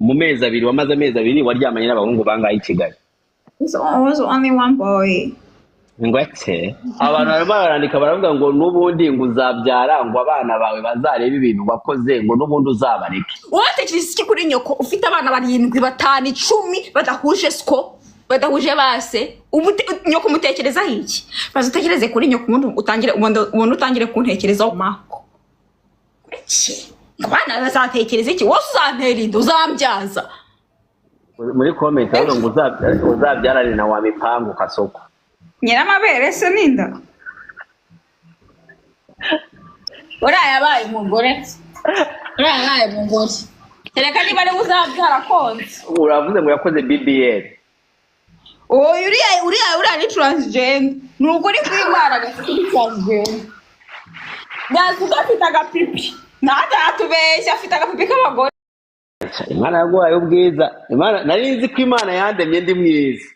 Mu mezi 2 wamaze, amezi 2 waryamanye n'abahungu bangahe i Kigali? It was only one boy. Ngo ate abantu barimo barandika, baravuga ngo n'ubundi ngo uzabyara, ngo abana bawe bazarebe ibintu wakoze, ngo n'ubundi uzabareke. Wowe iki kuri nyoko ufite abana barindwi, batanu, 10, badahuje siko, badahuje base? Ubu nyoko umutekerezaho iki? Baza utekereze kuri nyoko, ubundi utangire, ubundi utangire kuntekerezaho mako. Iki? Ngo abana bazatekereza iki? Wowe uzantera inda, uzambyaza? Muri comment baravuga ngo uzabyarane na wa mipangu kasoko. Nyiramabere se n'inda. Uriya yabaye umugore, uriya yabaye umugore, kereka niba ariwe uzabyara konsa. Uravuze ngo yakoze BBL. Oya, uriya ni transgender, ni ukuri kw'Imana, gafite transgender. Yazuga afite agapipi, ntatubeshya, afite agapipi k'abagore. Imana yaguhaye ubwiza. Imana, nari nzi ko Imana yandemye ndi mwiza,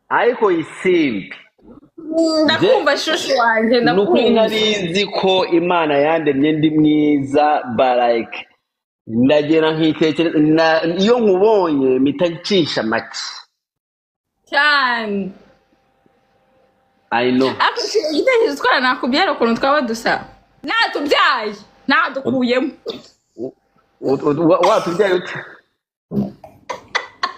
ariko Isimbi, Ndakumva, shushu wanjye. Ni ukuri. Ndakumva. Nari nzi ko Imana yandemye ndi mwiza, but like ndagenda nkitekereza iyo nkubonye mpita ncisha make. Cyane. I know. Ariko igitekerezo twara nakubyara, ukuntu twaba dusa natubyaye nadukuyemo. Watubyaye ute?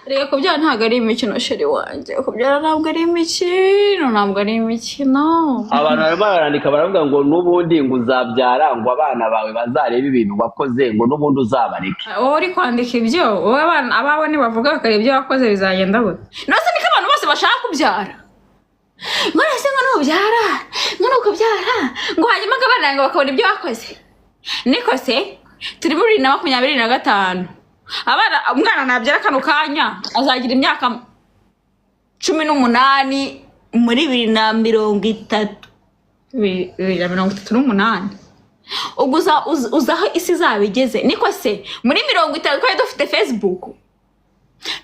Reka, kubyara ntabwo ari imikino, chéri wanjye. Kubyara ntabwo ari imikino, ntabwo ari imikino. Abantu barimo barandika, baravuga ngo n'ubundi ngo uzabyara, ngo abana bawe bazarebe ibintu wakoze, ngo n'ubundi uzabareke. Wowe uri kwandika ibyo, wowe abana abawe nibavuga bakareba ibyo wakoze, bizagenda gute? Nose niko abantu bose bashaka kubyara, ngo nese ngo nubyara, ngo nukubyara, ngo hanyuma ngo abana ngo bakabona ibyo wakoze? Niko se, turi muri 2025, abana, umwana nabyara kano kanya azagira imyaka 18 muri 2030, 2038. Ubwo uza aho isi izaba igeze. Niko se, muri 50 twari dufite Facebook?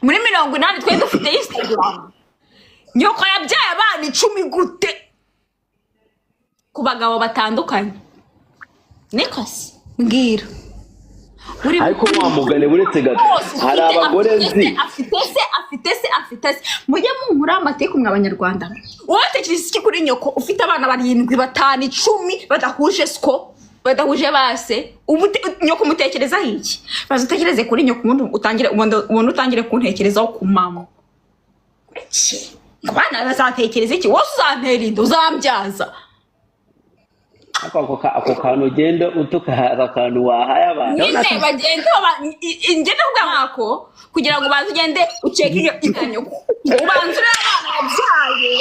Muri 80 twari dufite Instagram? Nyoko yabyaye abana 10 gute ku bagabo batandukanye? Niko se, mbwira. Buri Ariko wa mugani, buretse gato, hose hari ufite abagore afite nzi se, afite se, afite se, afite se. Mujye munkura amatiku mwa Abanyarwanda. Wowe tekereza iki kuri nyoko ufite abana barindwi, batanu, 10, badahuje siko, badahuje base? Ubu nyoko umutekerezaho iki? Baza utekereze kuri nyoko, ubundi utangire, ubundi utangire kuntekerezaho ku mama. Iki? Ngo abana bazatekereza iki? Wowe uzantera inda, uzambyaza? Ariko ako kantu ugenda utuka, aka kantu wahaye abantu. Nyine bagende ngende kuvuga nkako kugira ngo ubanze ugende uceke iyo nyoko, ubanze urebe abana wabyaye,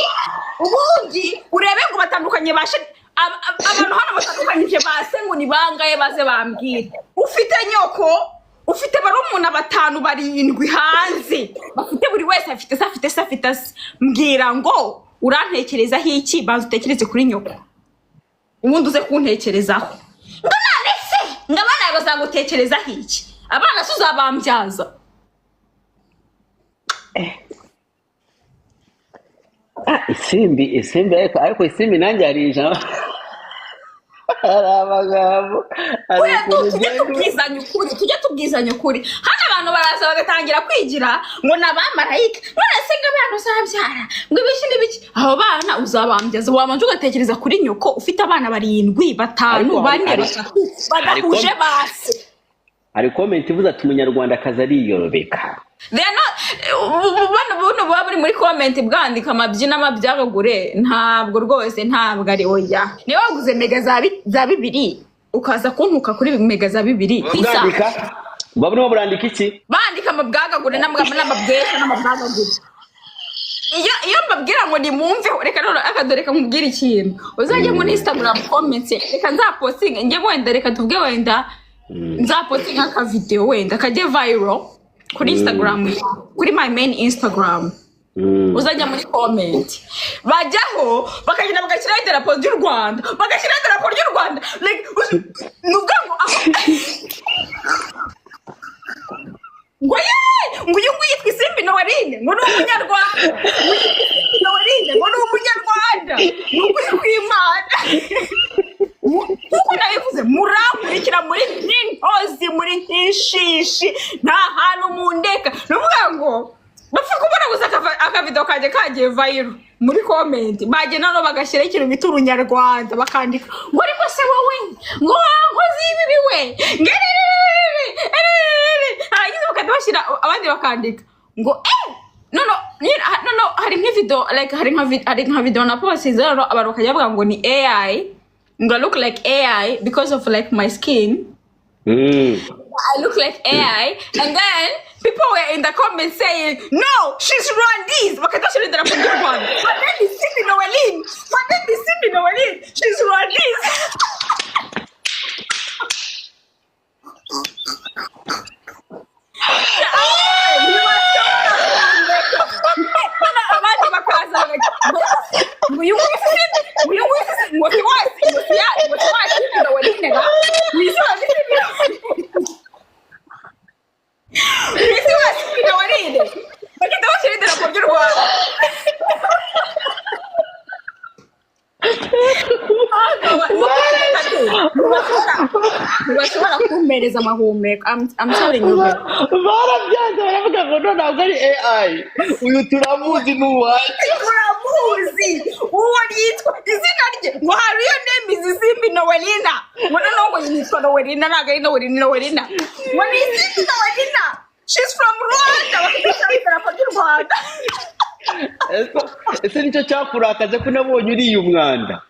ubundi urebe ngo batandukanye bashe abantu hano batandukanyije base ngo ni bangahe, baze bambwire. Ufite nyoko, ufite barumuna batanu, barindwi hanze, bafite buri wese afite se, afite se, afite se. Mbwira ngo urantekerezaho iki? Banza utekereze kuri nyoko, ubundi uze kuntekerezaho. Ngo none se ngo abana bawe bazagutekerezaho iki? Abana se uzabambyaza? Ah, Isimbi, Isimbi, ariko Isimbi, nanjye hari ijambo, hari amagambo, hari Oya, ukuntu tujye ugenda tubwizanya ukuri, tujye tubwizanya ukuri. Hano abantu baraza bagatangira kwigira ngo ni abamarayika. None se ngo abana uzabyara, ngo ibiki n'ibiki, abo bana uzabambyaza? Wabanje ugatekereza kuri nyoko ufite abana barindwi, batanu, Ariko bane, hari batatu, badahuje base. Hari comment ivuze ati umunyarwandakazi ariyorobeka. They are not, buno buba buri muri comment bwandika amabyina amabyagagure, ntabwo rwose, ntabwo ari oya. Niba waguze mega za 2, ukaza kuntuka kuri mega za 2 ku isaha. Bwandika, buba burimo burandika iki? Bandika amabwagagure n'amabwesha n'amabwagagure. Iyo mbabwira ngo nimwumve, reka none akadore reka nkubwire ikintu. Uzajye muri Instagram comments, reka nzapostinga njye wenda, reka tuvuge wenda nzapostinga akavideo wenda kajye viral kuri Instagram, kuri my main Instagram. Uzajya muri comment, bajyaho bakagenda bagashyiraho idarapo ry'u Rwanda, bagashyiraho idarapo ry'u Rwanda. Like, ni ukuvuga ngo ngo ye, ngo uyu nguyu yitwa Isimbi Noeline, ngo ni umunyarwanda, ngo yitwa Isimbi Noeline, ngo ni umunyarwanda, ni ukuri kw'Imana. Nkuko nabivuze, murankurikira muri nk'intozi, muri nk'inshishi, nta hantu mundeka. Ni ukuvuga ngo bapfa kubona gusa akavido kanjye kagiye viral, muri comment bagenda no bagashyiraho ikintu bita urunyarwanda, bakandika ngo: "Ariko se wowe, ngo wankoze ibibi we," ngo erererere, harangiza bakajya bashyira abandi bakandika ngo no no nyine, no no, hari nk'ivideo, like hari nka video na postinze rero, abantu bakajya bavuga ngo ni AI, ngo I look like AI because of like my skin. I look like AI, and then people were in the comments saying, "No, she's Rwandese." Bakadashyira idarapo ry'u Rwanda. Her name is Simbi Noeline. Her name is Simbi Noeline. She's Rwandese. Abandi bakaza ngo uyu nguyu si Simbi, uyu nguyu si Simbi, ngo si wasi, ngo si ya, ngo si wa Simbi Noeline ga. Ngo si wa Simbi Noeline. Ngo si wa Simbi Noeline. Bagahita bashyira idarapo ry'u Rwanda. Ntibashobora kumpereza amahumeko. I'm telling you, bro. Barabyanze, baravuga ngo no, ntabwo ari AI, uyu turamuzi, ni uwacu. Turamuzi, uwo yitwa izina rye ngo hari iyo name is Simbi Noelina, ngo noneho ngo yitwa Noelina, ntabwo ari Noelina, Noelina, ngo ni Simbi Noelina, she's from Rwanda, bakadushyiraho idarapo ry'u Rwanda. Ese nicyo cyakurakaje ko nabonye uriye umwanda?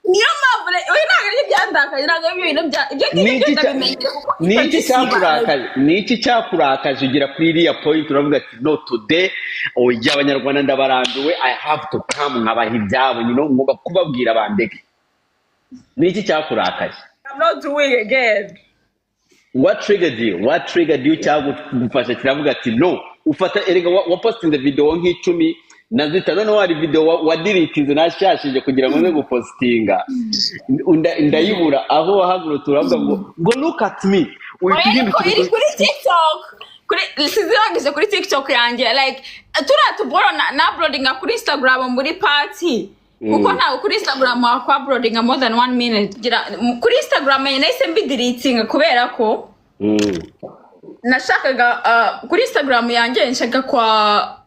Niyo mpamvu oya, ntabwo aribyo byandakaje, ntabwo aribyo bintu bya ibyo Ni ngibyo iki ndabimenyere kuko ni iki ndabisiba. cyakurakaje? Ni iki cyakurakaje ugera kuri iriya point uravuga ati: "No, today, oya, Abanyarwanda ndabarambiwe, I have to come nkabaha ibyabo nyine, ngomba kubabwira bandeke"? Ni iki cyakurakaje? I'm not doing again. What triggered you? What triggered you cyagufasha kiravuga ati no? Ufata erega wapostinze video nk'icumi na zitanu, noneho hari video wadiritinze nashashije kugira ngo nze gupostinga, ndayibura. Aho wahagurutse uravuga ngo "Look at me," uhita Oya, ariko uhindukira. Iri kuri TikTok, kuri sizirangije kuri TikTok yanjye, like turiya tuboro na uploadinga kuri Instagram muri party, kuko ntabwo kuri Instagram wakwa uploadinga more than one minute. Kuri Instagram nahise mbidiritinga kubera ko nashakaga, kuri Instagram yanjye nshaka kwa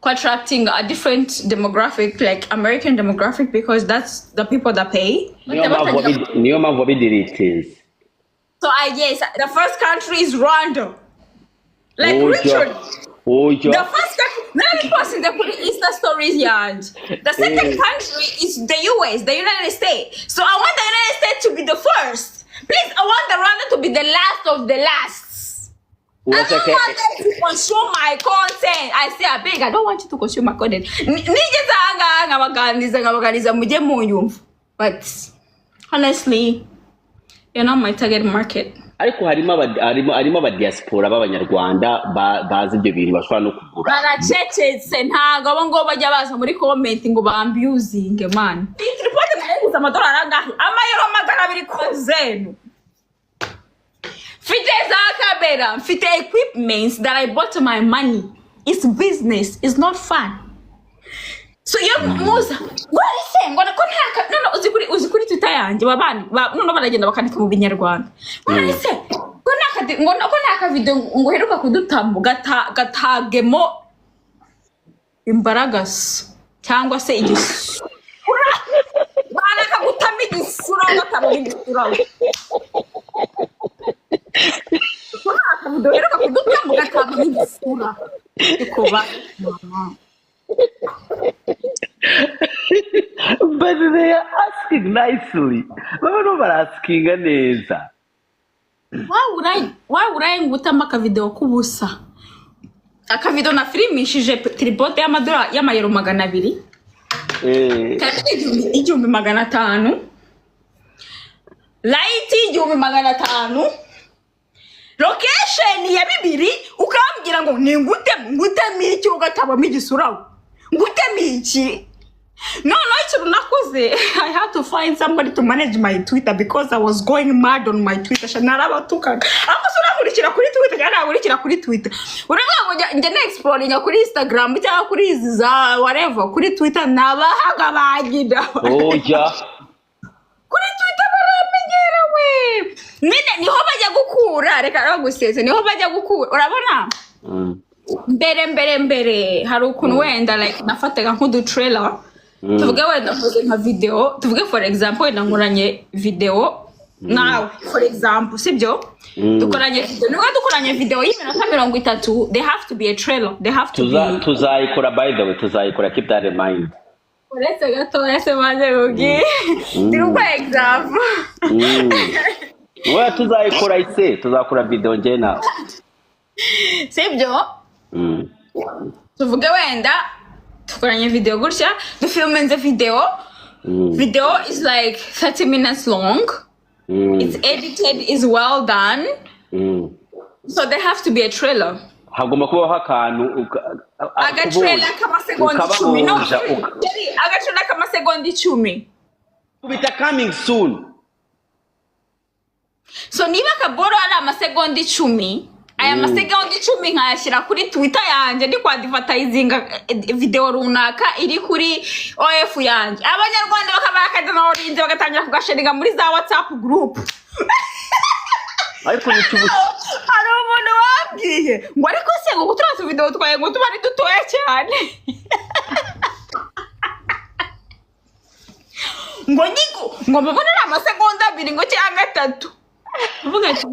attracting a different demographic, like American demographic, because that's the people that pay. Niyo mpamvu wabidiritinze. So I, yes, the first country is Rwanda. Like Oya. Richard, Oya. the first country, narabipostinze kuri Insta stories yanjye. The second country is the US, the United States. So I want the United States to be the first. Please, I want the Rwanda to be the last of the last. I don't Urashaka want them to consume my content. I say, I beg, I don't want you to consume my content. Nigeze ahangaha nkabaganiriza mujye munyumva. But honestly, you're not my target market. Ariko harimo abadiaspora b'Abanyarwanda bazi ibyo bintu, bashobora no kugura. Baracecetse, ntabwo abo ngabo bajya baza muri comment ngo bambuzinge, man. Iyi tripod nayiguze amadolari angahe? Amayero 200 ku zenu. Mfite za kamera, mfite equipments that I bought my money. It's business, it's not fun. So iyo muza ngo ese ngo ko nta no uzi kuri Twitter yanjye babana noneho baragenda bakandika mu Binyarwanda ngo ese ngo nta ngo ko nta kavideo ngo uheruka kudutamo gatagemo imbaragasa cyangwa se igisura, barakagutamo igisura, gatamo igisura, ko nta kavideo uheruka kudutamo gatagemo igisura, ariko ba mama. But they are asking nicely, baba no baraskinga neza. Why would I ngutamo akavideo k'ubusa, akavideo nafirimishije tripod y'amadolari, y'amayero 200, kamera 1500, light 1500, location ya bibiri, ukambwira ngo ni ngutemo, ngutemo iki ugatabamo igisura, ngutemo iki? Noneho ikintu nakoze, I had to find somebody to manage my Twitter because I was going mad on my Twitter. Sha, narabatukaga. Ariko se urankurikira kuri Twitter cyangwa ntakurikira kuri Twitter? Uravuga ngo njya na exploringa kuri Instagram cyangwa kuri izi za whatever, kuri Twitter nabahaga bagira. Oya. Nyine niho bajya gukura, reka baguseze, niho bajya gukura, urabona? Mbere mbere mbere hari ukuntu wenda like nafataga nk'udutrailer. Tuvuge wenda mvuze nka video, tuvuge for example wenda nkoranye video nawe, for example, sibyo? Dukoranye video, nubwo dukoranye video y'iminota 30, they have to be a trailer, they have to be Tuzayikora, by the way, tuzayikora, keep that in mind. Uretse gatoya se maze mubwire, ndi gukora example. Oya, tuzayikora ise, tuzakora video njye nawe. Sibyo? Tuvuge wenda dukoranye video gutya, dufilminze video. Video is like 30 minutes long. It's edited, is well done. So there have to be a trailer. Hagomba kubaho akantu Agatrailer k'amasegonda 10, no? ukabahonja Jerry, agatrailer k'amasegonda 10. Kubita "coming soon". So niba akaboro ari amasegonda 10, aya masegonda 10 nkayashyira kuri Twitter yanjye, ndi kwadvertisinga video runaka iri kuri OF yanjye, Abanyarwanda bakaba bakadownloadinze, bagatangira kugasharinga muri za WhatsApp group. Ariko ni cyubu. Hari umuntu wambwiye ngo ariko se ngo turiya tuvideo twawe ngo tuba ari dutoya cyane, ngo nyigo ngo mbabone ari amasegonda 2 ngo cyangwa 3, uvuga ati